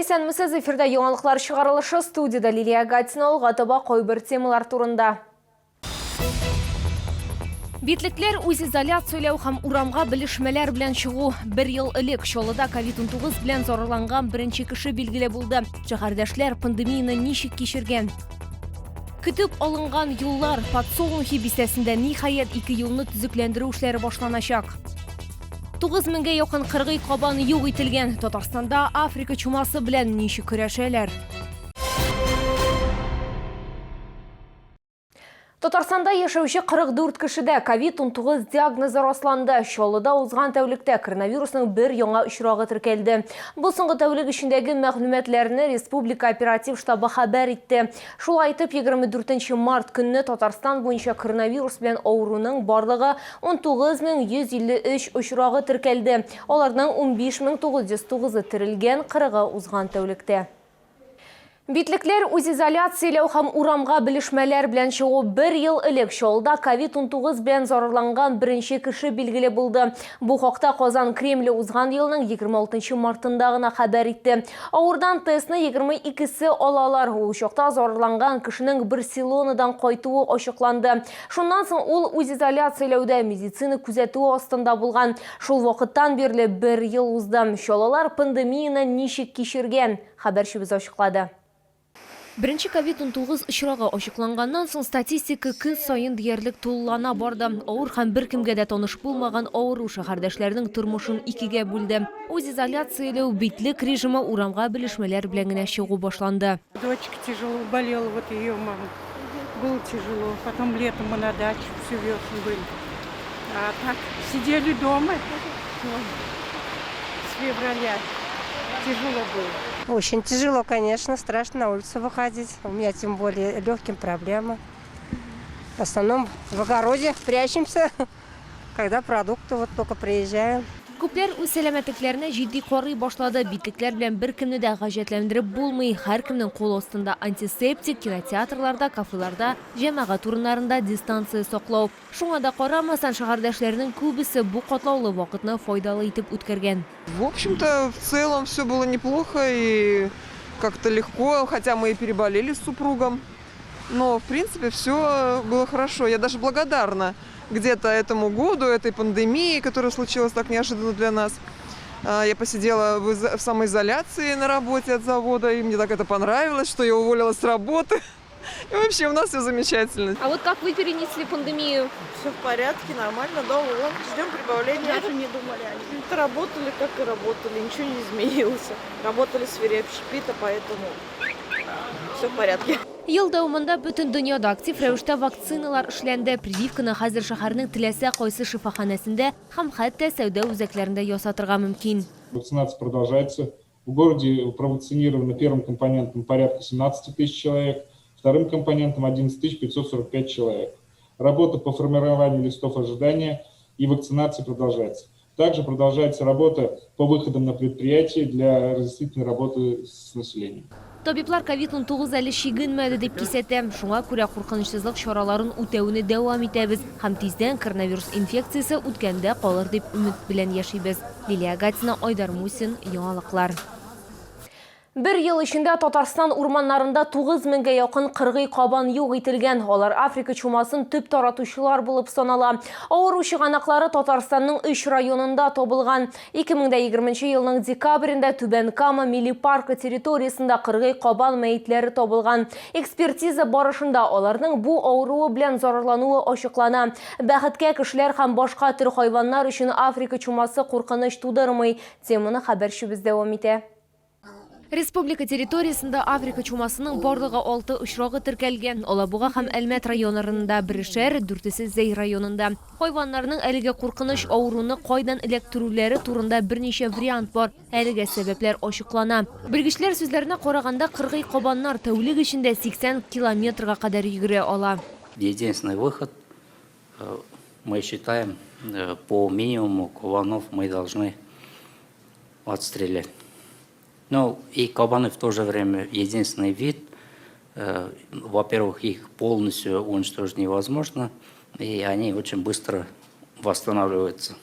Исәнмесез, эфирда яңалыклар чыгарылышы, студиядә Лилия Гатина, алга таба кайбер темалар турында. Битлекләр, үзизоляцияләү һәм урамга белешмәләр белән чыгу. Бер ел элек Чаллыда ковид-19 белән зарарланган беренче кеше билгеле булды. Шәһәрдәшләр пандемияне ничек кичергән? Көтеп алынган юллар, Подсолнухи бистәсендә ниһаять ике юлны төзекләндерү эшләре башланачак. 9 меңгә якын кыргый кабан юк ителгән. Татарстанда Африка чумасы белән ничек көрәшәләр? Татарстанда яшәүче 44 кешедә ковид-19 диагнозы расланды. Чаллыда узган тәүлектә коронавирусның бер яңа очрагы теркәлде. Бу соңгы тәүлек эчендәге мәгълүматларны республика оператив штабы хәбәр итте. Шулай итеп, 24 март көнне Татарстан буенча коронавирус белән авыруның барлыгы 19153 очрагы теркәлде. Аларның 15909-ы терелгән, 40-ы узган тәүлектә. Битлекләр, үзизоляцияләү һәм урамга белешмәләр белән чыгу. Бер ел элек Чаллыда ковид-19 белән зарарланган беренче кеше билгеле булды. Бу хакта Казан Кремле узган елның 26 мартында гына хәбәр итте. Авырдан тестны 22-се алалар. Ул чакта зарарланган кешенең Барселонадан кайтуы ачыкланды. Шуннан соң ул үзизоляцияләүдә, медицина күзәтүе астында булган. Шул вакыттан бирле бер ел узды. Чаллылар пандемияне ничек кичергән? Хәбәрчебез ачыклады. Беренче ковид-19 очрагы ачыкланганнан соң статистика көн саен диярлек тулылана барды. Авыр һәм беркемгә дә таныш булмаган авыру шәһәрдәшләрнең тормышын икегә бүлде. Үзизоляцияләү, битлек режимы, урамга белешмәләр белән генә чыгу башланды. Дочка тяжело болела, вот ее мама. Было тяжело. Потом летом мы на даче всю весну были. А так сидели дома с февраля. Тяжело было. Очень тяжело, конечно, страшно на улицу выходить. У меня тем более легким проблемы. В основном в огороде прячемся, когда продукты вот только приезжаем. Күпләр үз сәламәтлекләренә җитди карый башлады. Битлекләр белән беркемне дә гаҗәтләндереп булмый. Һәркемнең кул астында антисептик, кинотеатрларда, кафеларда, җәмәгать урыннарында дистанция саклау. Шуңа да карамастан, шәһәрдәшләрнең күбесе бу катлаулы вакытны файдалы итеп үткәргән. В общем-то, в целом все было неплохо и как-то легко, хотя мы и переболели с супругом. Но, в принципе, все было хорошо. Я даже благодарна где-то этому году, этой пандемии, которая случилась так неожиданно для нас. Я посидела в самоизоляции на работе от завода, и мне так это понравилось, что я уволилась с работы. И вообще у нас все замечательно. А вот как вы перенесли пандемию? Все в порядке, нормально, дома вон, ждем прибавления. Даже не думали они. Работали, как и работали, ничего не изменилось. Работали в сфере общепита, поэтому все в порядке. Ел дәвамында бөтен дөньяда актив рәвештә вакциналар эшләнде. Прививканы хәзер шәһәрнең теләсә кайсы шифаханәсендә һәм хәтта сәүдә үзәкләрендә ясатырга мөмкин. Вакцинация продолжается. В городе провакцинировано первым компонентом порядка 17 тысяч человек, вторым компонентом 11 545 человек. Работа по формированию листов ожидания и вакцинации продолжается. Также продолжается работа по выходам на предприятия для разъяснительной работы с населением. Табиблар ковид-19 әле чигенмәде дип кисәтә. Шуңа күрә куркынычсызлык чараларын үтәүне дәвам итәбез һәм тиздән коронавирус инфекциясе үткәндә калыр дип өмет белән яшибез. Лилия Гатина, Айдар Мусин, Яңалыклар. Бер ел эчендә Татарстан урманнарында 9 меңгә якын кыргый кабан юк ителгән. Алар Африка чумасын төп таратучылар булып санала. Авыру чыганаклары Татарстанның өч районында табылган. 2020 елның декабрендә Түбән Кама милли паркы территориясендә кыргый кабан мәетләре табылган. Экспертиза барышында аларның бу авыруы белән зарарлануы ачыклана. Бәхеткә, кешеләр һәм башка төр хайваннар өчен Африка чумасы куркыныч тудырмый. Теманы хәбәрчебез дәвам итә. Республика территориясендә Африка чумасының барлыгы алты очрагы теркәлгән. Алабуга һәм Әлмәт районнарында берешәр, дүртесе Зәй районында. Хайваннарның әлеге куркыныч авыруны кайдан эләктерүләре турында берничә вариант бар. Әлегә сәбәпләр ачыклана. Белгечләр сүзләренә караганда, кыргый кабаннар тәүлек эчендә 80 километрга кадәр йөгерә ала. Единственный выход, мы считаем, по минимуму кабанов мы должны отстрелять. Ну, и кабаны в то же время единственный вид. Во-первых, их полностью уничтожить невозможно, и они очень быстро восстанавливаются.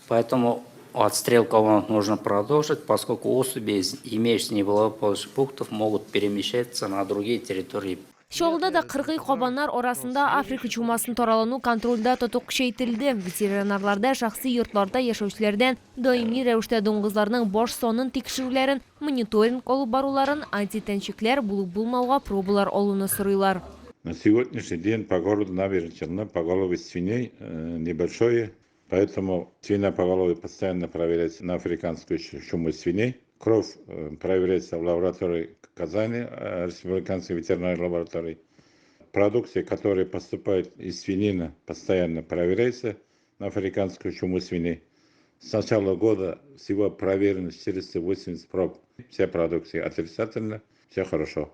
Поэтому Отстрел кабанов нужно продолжить, поскольку особи из имеющихся неблагополучных пунктов могут перемещаться на другие территории. Чаллыда да кыргый кабаннар арасында Африка чумасын таралуны контрольдә тоту көчәйтелде. Ветеринарларда шәхси йортларда яшәүчеләрдән даими рәвештә дуңгызларның баш санын тикшерүләрен, мониторинг алып баруларын, антитәнчекләр булып-булмауга пробалар алуны сорыйлар. На сегодняшний день по городу Набережные Челны поголовье свиней небольшое, поэтому свиная поголовье постоянно проверяется на африканскую чуму свиней. Кровь проверяется в лаборатории Казани, республиканской ветеринарной лаборатории. Продукция, которая поступает из свинины, постоянно проверяется на африканскую чуму свиней. С начала года всего проверено 480 проб. Вся продукция отрицательна, все хорошо.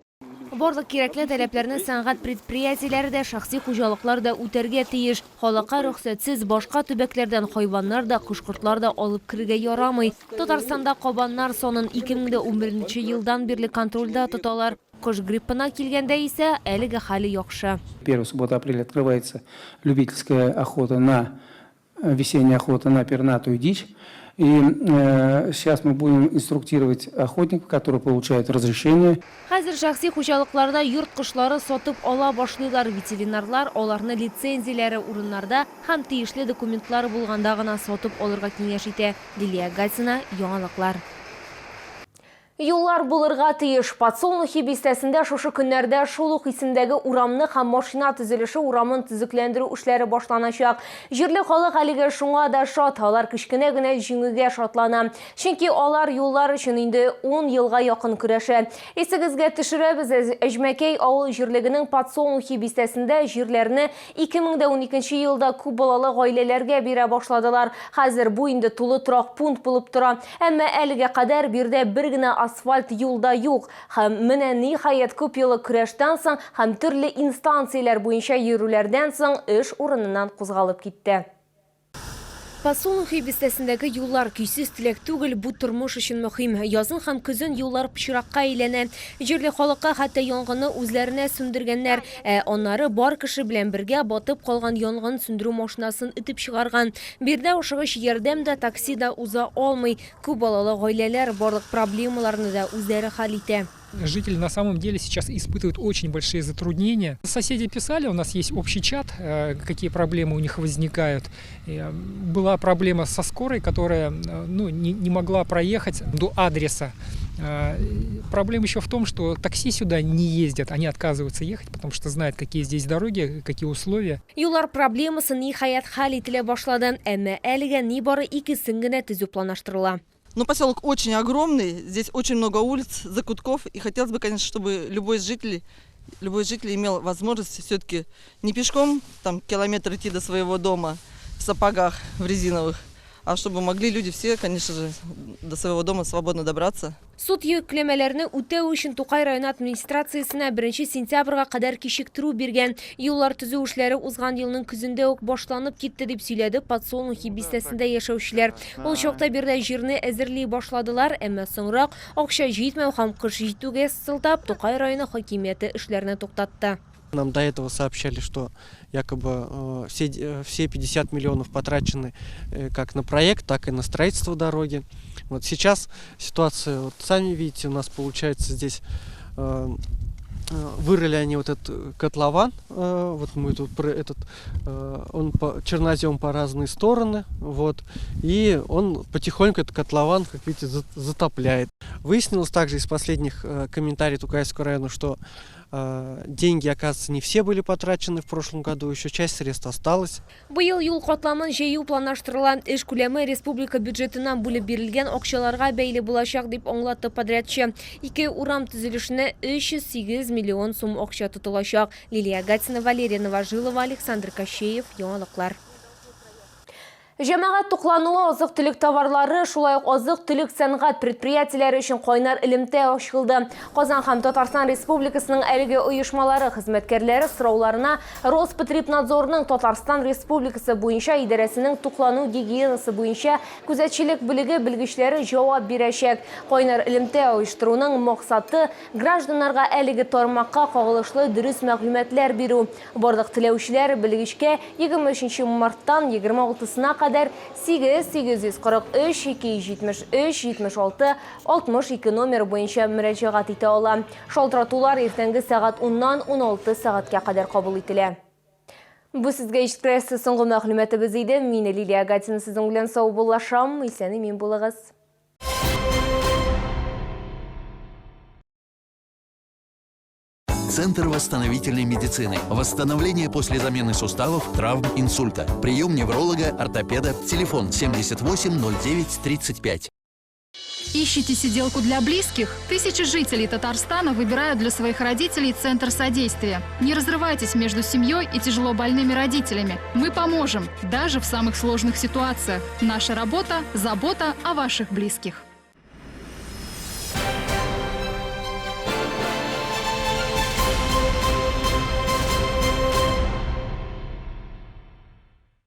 Барлык кирәкле таләпләрне сәнәгать предприятиеләре дә, шәхси хуҗалыклар да үтәргә тиеш. Халыкка рөхсәтсез башка төбәкләрдән хайваннар да, кош-кортлар да алып керергә ярамый. Татарстанда кабаннар санын 2011 елдан бирле контрольдә тоталар. Кош гриппына килгәндә исә әлегә хәле яхшы. Первую субботу апреля открывается любительская охота на весенняя охота на пернатую дичь. И сейчас мы будем инструктировать охотников, которые получают разрешение. Хәзер шәхси хуҗалыкларда йорт кошлары сатып ала башлыйлар. Ветеринарлар аларны лицензияләре урыннарда һәм тиешле документлары булганда гына сатып алырга киңәш итә. Лилия Гатина, Яңалыклар. Юллар булырга тиеш. Подсолнухи бистәсендә шушы көннәрдә шул ук исемдәге урамны һәм машина төзелеше урамын төзекләндерү эшләре башланачак. Җирле халык әлегә шуңа да шат. Алар кечкенә генә җиңүгә шатлана. Чөнки алар юллар өчен инде 10 елга якын көрәшә. Исегезгә төшерәбез, Әҗмәкәй авыл җирлегенең Подсолнухи бистәсендә җирләрне 2012 елда күп балалы гаиләләргә бирә башладылар. Хәзер бу инде тулы торак пункт булып тора. Әмма әлегә кадәр биредә бер генә асфальт юл да юк. Һәм менә ниһаять күп еллык көрәштән соң һәм төрле инстанцияләр буенча йөрүләрдән соң эш урыныннан кузгалып китте. Подсолнухи бистәсендәге юллар көйсез теләк түгел, бу тормыш өчен мөһим. Язын һәм көзен юллар пычракка әйләнә. Җирле халыкка хәтта янгынны үзләренә сүндергәннәр. Ә аннары бар кеше белән бергә батып калган янгын сүндерү машинасын этеп чыгарган. Биредә ашыгыч ярдәм дә, такси да уза алмый. Күп балалы гаиләләр барлык проблемаларны да үзләре хәл итә. Жители на самом деле сейчас испытывают очень большие затруднения. Соседи писали, у нас есть общий чат, какие проблемы у них возникают. Была проблема со скорой, которая, ну, не могла проехать до адреса. Проблема еще в том, что такси сюда не ездят, они отказываются ехать, потому что знают, какие здесь дороги, какие условия. Юллар проблемасы ниһаять хәл ителә башлады, әмма әлегә нибары икесен генә төзү планлаштырыла. Но поселок очень огромный, здесь очень много улиц, закутков, и хотелось бы, конечно, чтобы любой из жителей имел возможность все-таки не пешком там километр идти до своего дома в сапогах, в резиновых, а чтобы могли люди все, конечно же, до своего дома свободно добраться. Суд йөкләмәләрне үтәү өчен Тукай районы администрациясенә 1 сентябрьгә кадәр кичектерү биргән. Юллар төзү эшләре узган елның көзендә үк башланып китте, дип сөйләде Подсолнухи бистәсендә яшәүчеләр. Ул чакта биредә җирне әзерли башладылар, әмма соңрак акча җитмәү һәм кыш җитүгә сылтап Тукай районы хакимияте эшләрне туктатты. Нам до этого сообщали, что якобы все 50 миллионов потрачены как на проект, так и на строительство дороги. Вот сейчас ситуация, вот сами видите, у нас получается здесь вырыли они вот этот котлован, вот мы тут про этот, он по, чернозем по разные стороны, вот, и он потихоньку этот котлован, как видите, затопляет. Выяснилось также из последних комментариев Тукайского района, что деньги, оказывается, не все были потрачены в прошлом году, еще часть средств осталась. Быел юл катламын җәю планлаштырыла. Эш күләме республика бюджетыннан бүлеп бирелгән акчаларга бәйле булачак, дип аңлатты подрядчы. Ике урам төзелешенә 308 миллион сум акча тотылачак. Лилия Гатина, Валерия Новожилова, Александр Кощеев. Яңалыклар. Җәмәгать туклануы, азык-төлек товарлары, шулай ук азык-төлек сәнәгать предприятиеләре өчен кайнар элемтә ачылды. Казан һәм Татарстан Республикасының әлеге оешмалары хезмәткәрләре сорауларына Роспотребнадзорның Татарстан Республикасы буенча идарәсенең туклану гигиенасы буенча күзәтчелек бүлеге белгечләре җавап бирәчәк. Кайнар элемтә оештыруның максаты гражданнарга әлеге тармакка кагылышлы дөрес мәгълүматлар бирү. Барлык теләүчеләр белгечкә 23 марттан 26-сына кадәр кадәр 8 843 273 76 62 номеры буенча мөрәҗәгать итә ала. Шалтыратулар иртәнге сәгать уннан 16 сәгатькә кадәр кабул ителә. Бу сезгә ишеттерәсе соңгы мәгълүматыбыз иде. Мин Лилия Гатина сезнең белән саубуллашам. Исән-имин булыгыз. Центр восстановительной медицины. Восстановление после замены суставов, травм, инсульта. Прием невролога, ортопеда. Телефон 78 09 35. Ищете сиделку для близких? Тысячи жителей Татарстана выбирают для своих родителей Центр содействия. Не разрывайтесь между семьей и тяжело больными родителями. Мы поможем, даже в самых сложных ситуациях. Наша работа – забота о ваших близких.